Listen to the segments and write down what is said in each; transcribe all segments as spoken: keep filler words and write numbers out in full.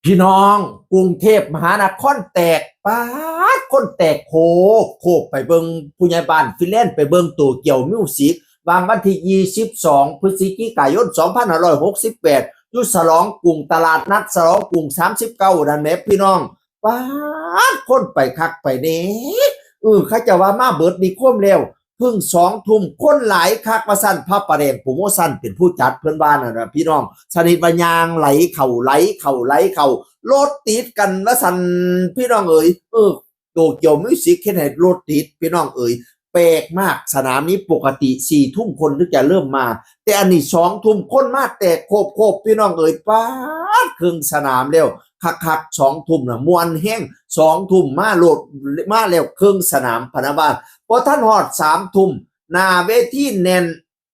พี่น้อง กรุงเทพมหานครแตก ป๊าด คนแตกโคบโคบ ไปเบิ่งผู้ใหญ่บ้านฟินแลนด์ ไปเบิ่งโตเกียวมิวสิก วางวันที่ ยี่สิบสอง พฤศจิกายน สองพันห้าร้อยหกสิบแปด อยู่ฉลองกรุง ตลาดนัดฉลองกรุง สามสิบเก้า นั่นแหมพี่น้อง ป๊าด คนไปคักไปแน่ เออ เขาเจ้าว่ามาเบิดนิคมแล้ว เพิ่งสองทุ่ม คนหลายคักว่าซั่น พระประแดงโปรโมชั่นเป็นผู้จัดเพิ่นว่านั่นนะพี่น้อง สนิทว่าย่างไหลเข้าไหลเข้าไหลเข้า รถติดกันว่าซั่น พี่น้องเอ๋ย เออ โตเกียวมิวสิกเฮ็ดให้รถติด พี่น้องเอ๋ย แปลกมาก สนามนี้ปกติสี่ทุ่มคนถึงจะเริ่มมา แต่อันนี้สองทุ่ม คนมาแตกโคบโคบ พี่น้องเอ๋ย ป๊าด ครึ่งสนามแล้ว คักๆ สองทุ่มนะม่วนแฮง สองทุ่มมาโลด มาแล้วครึ่งสนาม พะนะว่า พอท่านฮอดสามทุ่ม หน้าเวทีแน่น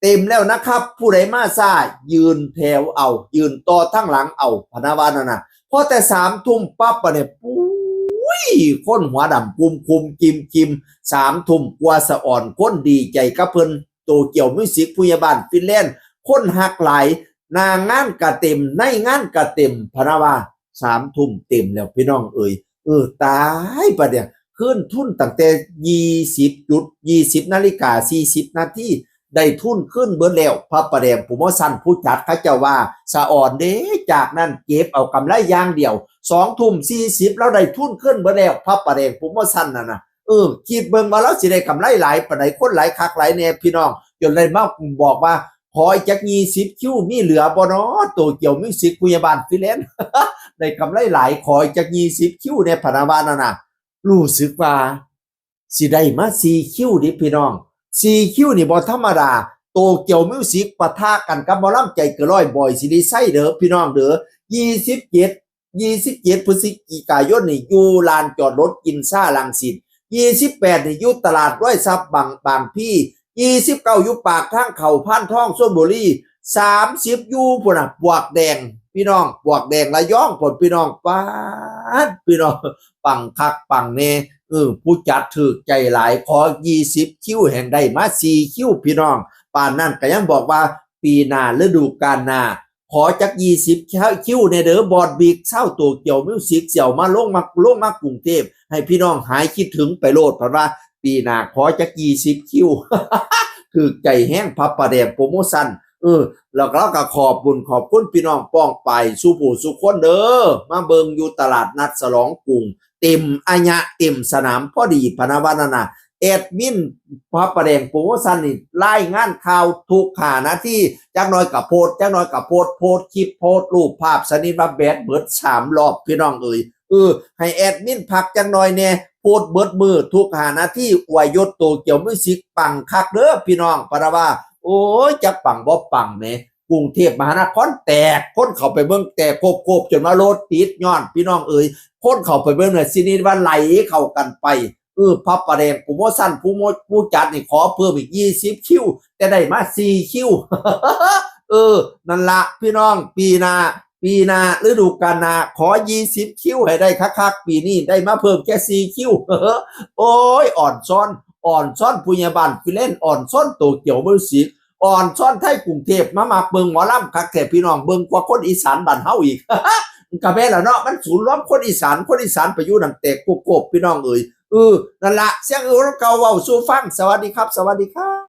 เต็มแล้วนะครับ ผู้ใดมาช้ายืนแถวเอา ยืนต่อทางหลังเอา พะนะว่านั่นน่ะ พอแต่สามทุ่มปั๊บ บัดนี้ ปุ้ย คนหัวดำกุมคุมกิมกิม สามทุ่มกว่า สะออนคนดีใจกับเพิ่น โตเกียวมิวสิก ผู้ใหญ่บ้านฟินแลนด์ คนฮักหลาย หน้างานกะเต็ม ในงานกะเต็ม พะนะว่า สามทุ่มเต็มแล้วพี่น้องเอ๋ย เออ ตาย บัดเนี่ย คืนทุนตั้งแต่ ยี่สิบจุด ยี่สิบนาฬิกา สี่สิบนาที ได้ทุนคืนเบิดแล้ว พระประแดงโปรโมชั่นผู้จัดเขาเจ้าว่า สะออนเด้ จากนั้นเก็บเอากำไรอย่างเดียว สองทุ่มสี่สิบ เราได้ทุนคืนเบิดแล้ว พระประแดงโปรโมชั่นนั่นน่ะ เออ คิดเบิ่งว่าเราสิได้กำไรหลายปานใด คนหลายคักหลายแน่พี่น้อง จนได้มาบอกว่า ขออีกจัก ยี่สิบคิว มีเหลือบ่น้อ โตเกียวมิวสิก ผู้ใหญ่บ้านฟินแลนด์ ได้กำไรหลาย ขออีกจัก ยี่สิบคิว แน่ พะนะว่านั่นน่ะ รู้สึกว่าสิได้มาสี่คิวเด้พี่น้อง สี่คิว นี่บ่ธรรมดา โตเกียวมิวสิก ปะทะกันกับหมอลำใจเกินร้อย บอยศิริชัย เด้อพี่น้องเด้อ ยี่สิบเจ็ด ยี่สิบเจ็ด พฤศจิกายนนี่อยู่ลานจอดรถกินซ่ารังสิต ยี่สิบแปดนี่อยู่ตลาดร้อยทรัพย์บาง บางพลี ยี่สิบเก้าอยู่ปากทางเข้าพานทองชลบุรี สามสิบอยู่พุ้นน่ะ ปลวกแดง พี่น้อง ปลวกแดงระยองพุ้นพี่น้อง ป๊าด พี่น้อง ปังคักปังแน่ เออ ผู้จัดถืกใจหลาย ขอ ยี่สิบคิว แฮ่งได้มาสี่คิว พี่น้อง ปานนั้นก็ยังบอกว่าปีหน้าฤดูกาลหน้า ขอจัก ยี่สิบคิวแน่เด้อบอสบิ๊ก ชาวโตเกียวมิวสิก สิเอามาลงมา ลงมากรุงเทพฯ ให้พี่น้องหายคิดถึงไปโลด เพิ่นว่าปีหน้าขอจัก ยี่สิบคิว ถืกใจแฮง พระประแดงโปรโมชั่น เออ แล้วเราก็ขอบบุญขอบคุณพี่น้องป้องปายสู่ผู้สู่คนเด้อ มาเบิ่งอยู่ตลาดนัดฉลองกรุง เต็มอะยะเต็มสนามพอดี พะนะว่านั่นน่ะ แอดมินพระประแดงโปรโมชั่นนี่รายงานข่าวทุกห้านาที จักหน่อยก็โพสต์ จักหน่อยก็โพสต์ โพสต์คลิป โพสต์รูปภาพ สนิทว่าแบตเบิดสามรอบ พี่น้องเอ๋ย เออ ให้แอดมินพักจักหน่อยแน่ โพสต์เบิดมื้อทุกห้านาที อวยยศโตเกียวมิวสิก ปังคักเด้อพี่น้อง พะนะว่า โอ้ย จักปังบ่ปังแหม กรุงเทพฯมหานครแตก คนเข้าไปเบิ่งแตกโคบๆ จนว่ารถติด ย้อนพี่น้องเอ๋ย คนเข้าไปเบิ่งน่ะ สนิทว่าไหลเข้ากันไป เออ พระประแดงโปรโมชั่น ผู้โม- ผู้จัดนี่ขอเพิ่มอีก ยี่สิบคิว แต่ได้มาสี่คิว เออ นั่นละพี่น้อง ปีหน้า ปีหน้าฤดูกาลหน้า ขอ ยี่สิบคิว ให้ได้คักๆ ปีนี้ได้มาเพิ่มแค่สี่คิว โอ้ย อ่อนซ้อน อ่อนซ้อนผู้ใหญ่บ้านฟินแลนด์ อ่อนซ้อนโตเกียวมิวสิก อ่อนซ้อนไทยกรุงเทพฯ มามักเบิ่งหมอลำคักแท้พี่น้อง เบิ่งกว่าคนอีสานบ้านเฮาอีก ก็แม่นล่ะเนาะ มันศูนย์รวมคนอีสาน คนอีสานไปอยู่นั่นแตกโคบๆ พี่น้องเอ๋ย เออ นั่นละ เสียงอื่นเก่าเว้าสู่ฟัง สวัสดีครับ สวัสดีครับ